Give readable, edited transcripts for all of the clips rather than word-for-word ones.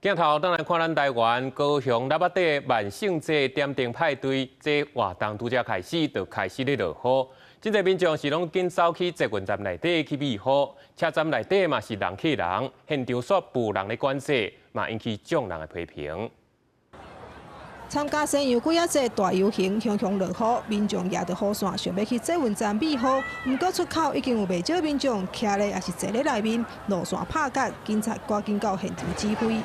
鏡頭轉來看咱台灣高雄喇叭底萬聖節點燈派對，這活動拄才開始就開始咧落雨，真濟民眾是攏緊走去捷運站內底去避雨，車站內底嘛是人擠人，現場煞無人咧管制，嘛引起眾人的批評。參加西洋鬼仔節大遊行，雄雄落雨，民眾舉著雨傘，想欲去捷運站避雨。毋過出口已經有袂少民眾徛咧，抑是坐咧內面，路線拍結，警察趕緊到現場指揮。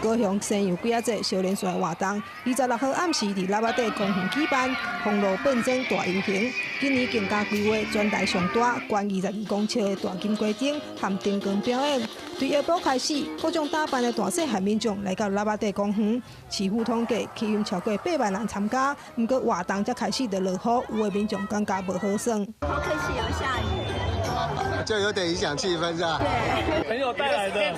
高雄西洋鬼仔節小連串活動，26號暗時佇喇叭底公園舉辦，封路變裝大遊行。今年更加規劃全台上大、懸22公尺的大金雞燈和燈光表演。對下晡開始，各種打扮的大細漢民眾來到喇叭底公園，市府統計吸引超過8萬人參加。毋過活動才開始就落雨，有的民眾感覺無好耍。好可惜有下雨。就有點影響氣氛，是吧？對，朋友帶來的，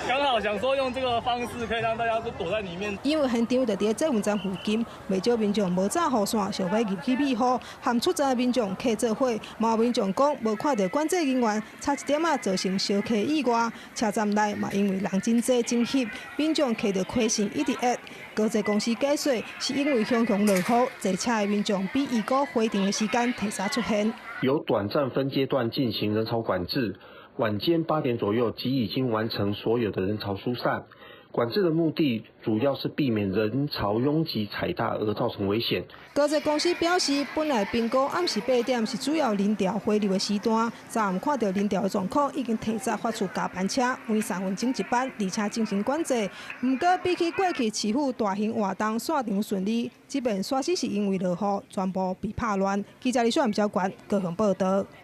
剛好想說用這個方式可以讓大家都躲在裡面。因為現場就佇捷運站附近，袂少民眾無紮雨傘，想欲入去避雨，和出站的民眾客做伙，嘛有民眾講無看著管制人員，差一點仔造成相墘意外。車站內嘛因為人真濟真擠，民眾徛著開線一直壓。高鐵公司解釋，是因為雄雄落雨，坐車的民眾比預估規定的時間提早出現。有短暫分階段進行人潮管制，晚間8點左右即已經完成所有的人潮疏散。管制的目的主要是避免人潮擁擠踩踏而造成危險。高鐵公司表示，本來評估暗時8點是主要人潮匯流的時段，昨暗看著人潮的狀況，已經提早發出加班車，每3分鐘一班，而且進行管制。毋過比起過去市府大型活動散場順利，這擺煞是因為落雨，全部被拍亂。記者李雪唔小管高雄報道。